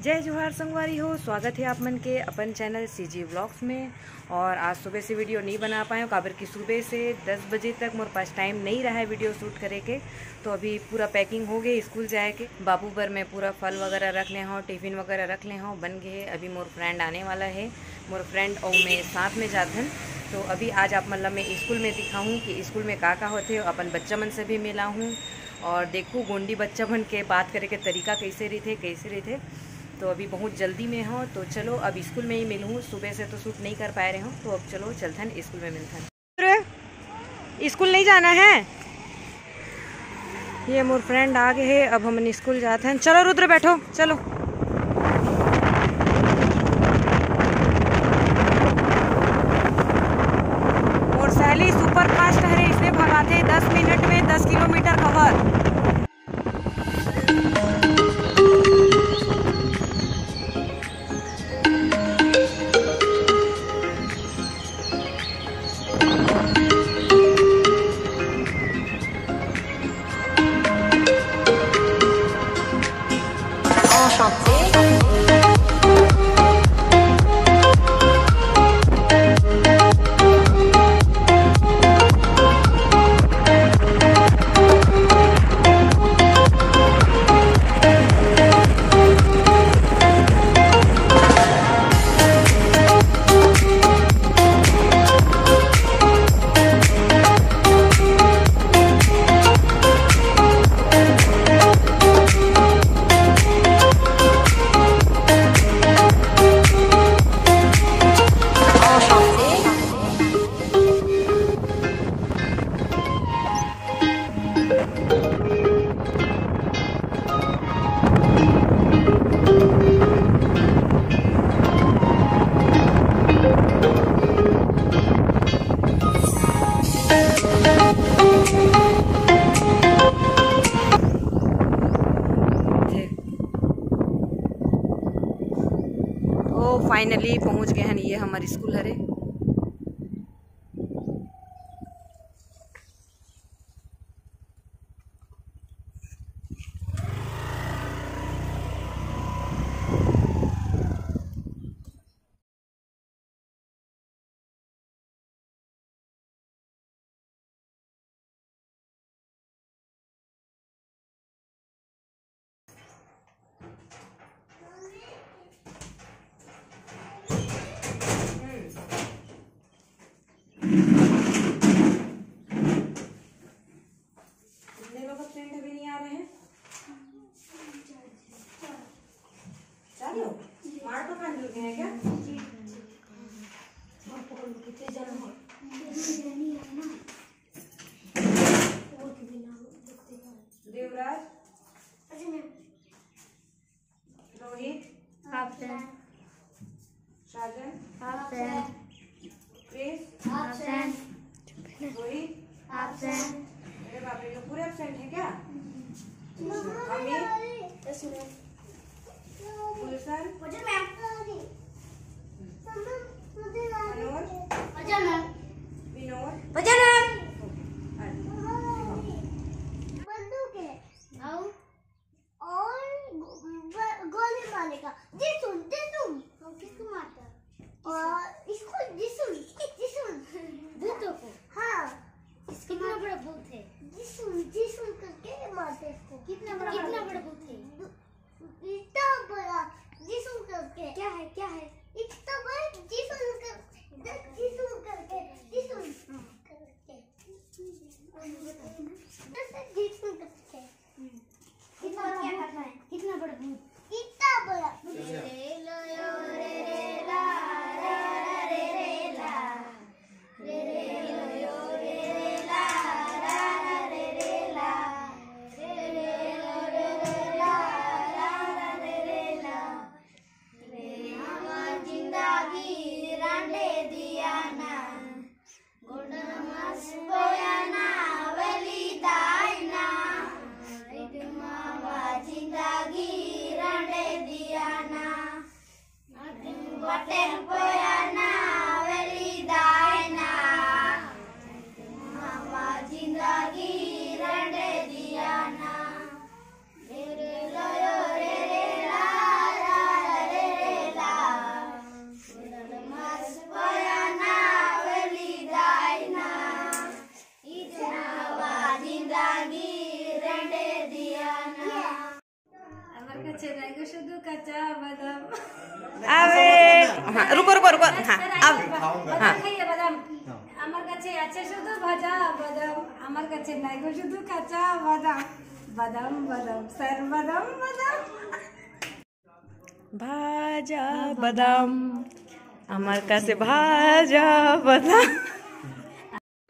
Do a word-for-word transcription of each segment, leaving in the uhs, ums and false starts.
जय जोहार संगवारी हो, स्वागत है आप मन के अपन चैनल सीजी व्लॉग्स में। और आज सुबह से वीडियो नहीं बना पाए हूँ, काबर कि सुबह से दस बजे तक मोर पास टाइम नहीं रहा है वीडियो शूट करे के। तो अभी पूरा पैकिंग हो गई स्कूल जाए के। बाबू बर मैं पूरा फल वगैरह रख ले हूँ, टिफिन वगैरह रख ले हूँ, बन गए। अभी मोर फ्रेंड आने वाला है, मोर फ्रेंड और मैं साथ में जाथन। तो अभी आज आप मन ला मैं स्कूल में दिखाऊँ कि स्कूल में का का होथे, अपन बच्चा मन से भी मिलाहूँ और देखूँ गोंडी बच्चा मन के बात करे के तरीका कैसे रहिथे, कैसे रहिथे। तो अभी बहुत जल्दी में हो, तो चलो अब स्कूल में ही मिलूँ। सुबह से तो शूट नहीं कर पाए रहे हूँ, तो अब चलो चलथन स्कूल में मिलथन। स्कूल नहीं जाना है? ये मोर फ्रेंड आ गए है, अब हमन स्कूल जात हन। चलो रुद्र बैठो, चलो। मोर सहेली सुपर फास्ट हरे, इसने भगाथे दस मिनट में दस किलोमीटर कवर। ओ, finally पहुंच गए हैं। ये हमारे स्कूल हरे। कितने लोग एब्सेंट अभी नहीं आ रहे हैं? चार लोग। मार तो खान जुड़ गए हैं क्या? कितने जन हो? देवराज, रोहित, साजन, प्रिंस, रोहित। अरे बाप रे, लोग पूरे एब्सेंट है क्या? अमित, गुलशन, मनोज, विनोद। और गो-, ब-, गोली मारेगा। जिसुन, जिसुन। वो किसको मारता है? और इसको जिसुन, जिसुन। भूतों को? हाँ। कितना बड़ा भूत है? जिसुन, जिसुन करके मारते इसको। कितना बड़ा, कितना बड़ा भूत है? इतना बड़ा, जिसुन करके। क्या है, क्या है? इतना बड़ा जिसुन कर-, जिसुन करके, जिसुन करके। जिसुन करके। कितना बड़ा भूत है? कितना बड़ा भूत? इतना बड़ा। नहीं को शुद्ध कच्चा बादाम। अबे, हाँ, रुको, रुको, रुको, हाँ, अब, हाँ। खाइए बादाम। আমার কাছে আছে শুধু ভাজা বাদাম, আমার কাছে নাই গো শুধু কাঁচা বাদাম। বাদাম, বাদাম, স্যার, বাদাম, বাদাম। ভাজা বাদাম, আমার কাছে ভাজা বাদাম।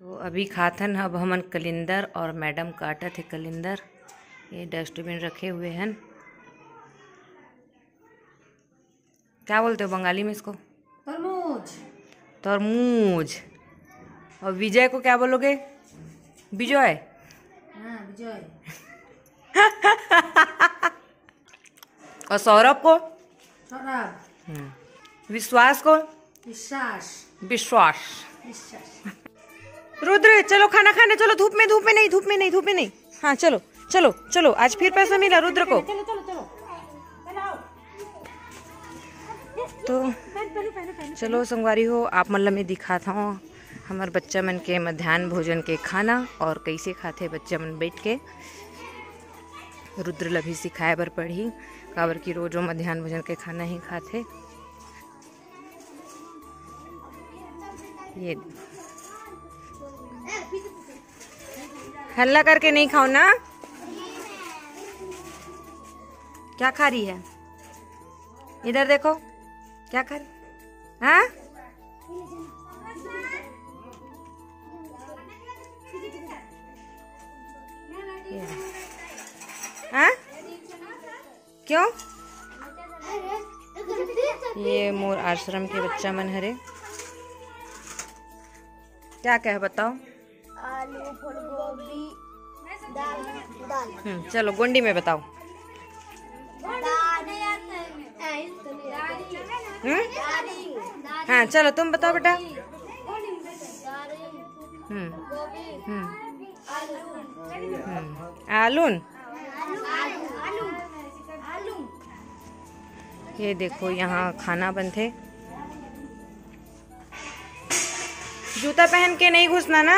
तो अभी खाथन अब हमन कलिंदर और मैडम काटत हे कलिंदर। ये डस्टबिन रखे हुए हैं। क्या बोलते हो बंगाली में इसको? तरबूज। तरबूज। और विजय को क्या बोलोगे? विजय। हाँ, विजय। और सौरभ को? सौरभ। हम्म। विश्वास को? विश्वास। विश्वास। विश्वास। रुद्र, चलो खाना खाने चलो, धूप में, धूप में नहीं, धूप में नहीं, धूप में नहीं। हाँ, चलो, चलो, चलो, आज फिर पैसा मिला रुद्र को। चलो, चलो, चलो। तो चलो संगवारी हो, आप मन ला मैं दिखात हूँ हमर बच्चा मन के मध्यान्ह भोजन के खाना और कैसे खाथे बच्चा मन बैठ के। रुद्र ला भी सिखाए बर पड़ही, काबर कि रोज वो मध्यान्ह भोजन के खाना ही खाथे। ये हल्ला करके नहीं खाओ ना। क्या खा रही है? इधर देखो, क्या खा रही? हाँ? ये। हाँ? क्यों? ये मोर आश्रम के बच्चा मन हरे। क्या क्या है बताओ? आलू, फूलगोभी, दाल, दाल। हम्म, चलो गोंडी में बताओ। दाल। हम्म? हाँ, चलो तुम बताओ बेटा। हम्म। हम्म। हम्म। आलून। ये देखो, यहाँ खाना बनथे। जूता पहन के नहीं घुसना ना।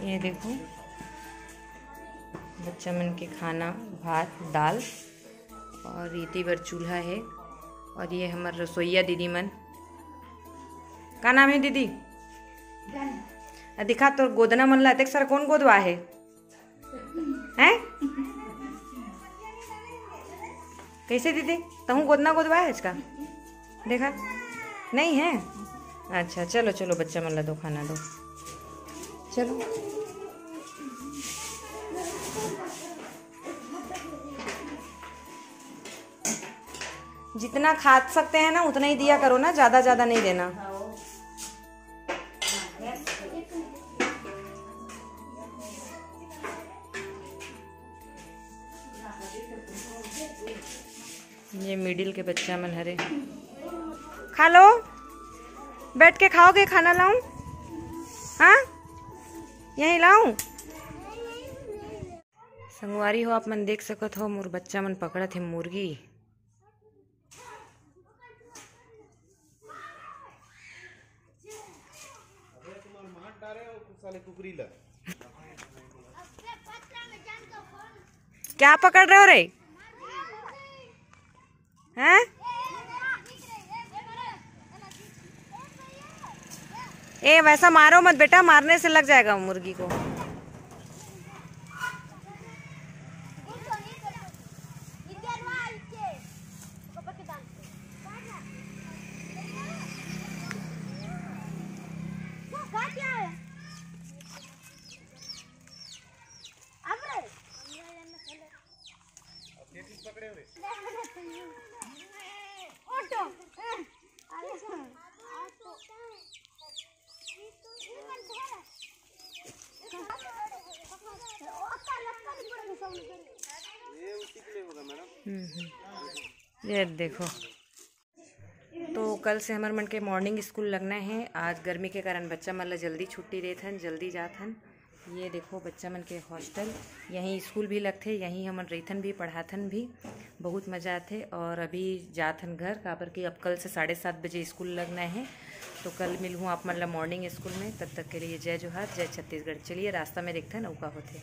ये देखो, बच्चा मन के खाना, भात, दाल और इति बर चूल्हा है। और ये हमर रसोईया दीदी मन। का नाम है दीदी? आ, दिखा तोर गोदना मन ला, अतेक सारा कौन गोदवा है? हैं? कैसे दीदी, तहूँ गोदना गोदवा है इसका? देखा, नहीं है। अच्छा, चलो चलो, बच्चा मन ला दो, खाना दो, चलो। जितना खा सकते हैं ना, उतना ही दिया करो ना, ज्यादा ज्यादा नहीं देना। ये मिडिल के बच्चा मन हरे। खा लो, बैठ के खाओगे, खाना लाऊं? हाँ, यहीं लाऊं? संगवारी हो, आप मन देख सकत हो, मोर बच्चा मन पकड़त हे मुर्गी। अबे तुम्हार मार डारे हो साले कुकरी ला। क्या पकड़ रहे हो रे? हैं? ए, वैसा मारो मत बेटा, मारने से लग जाएगा मुर्गी को। हम्म, हम्म। ये देखो, तो कल से हमर मन के मॉर्निंग स्कूल लगना है। आज गर्मी के कारण बच्चा मन ला जल्दी छुट्टी देत हन, जल्दी जात हन। ये देखो बच्चा मन के हॉस्टल, यहीं स्कूल भी लगथे, यहीं हमन रहिथन भी, पढ़ाथन भी। बहुत मजा आथे। और अभी जात हन घर, काबर कि अब कल से साढ़े सात बजे स्कूल लगना है। तो कल मिलहूँ आप मन ला मॉर्निंग स्कूल में। तब तक के लिए जय जोहार, जय छत्तीसगढ़। चलिए रास्ता में देखथन अउ का होथे।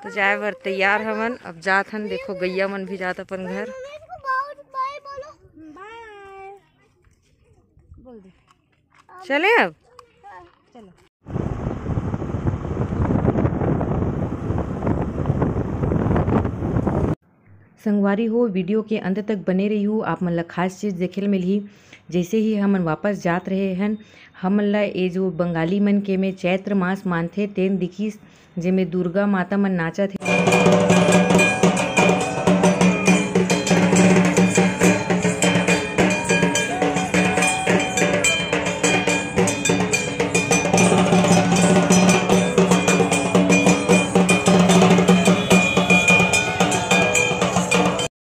तो जाए बर तैयार हवन, अब जात हन। देखो, गैया मन भी जात अपन घर। चले अब, चलो। संगवारी हो, वीडियो के अंत तक बने रहिहू, आप मन ला खास चीज देखे ल मिलही। जैसे ही हमन वापस जात रहे हन, हमन ला ये जो बंगाली मन के में चैत्र मास मानथे, तेन दिखिस, जेमे दुर्गा माता मन नाचत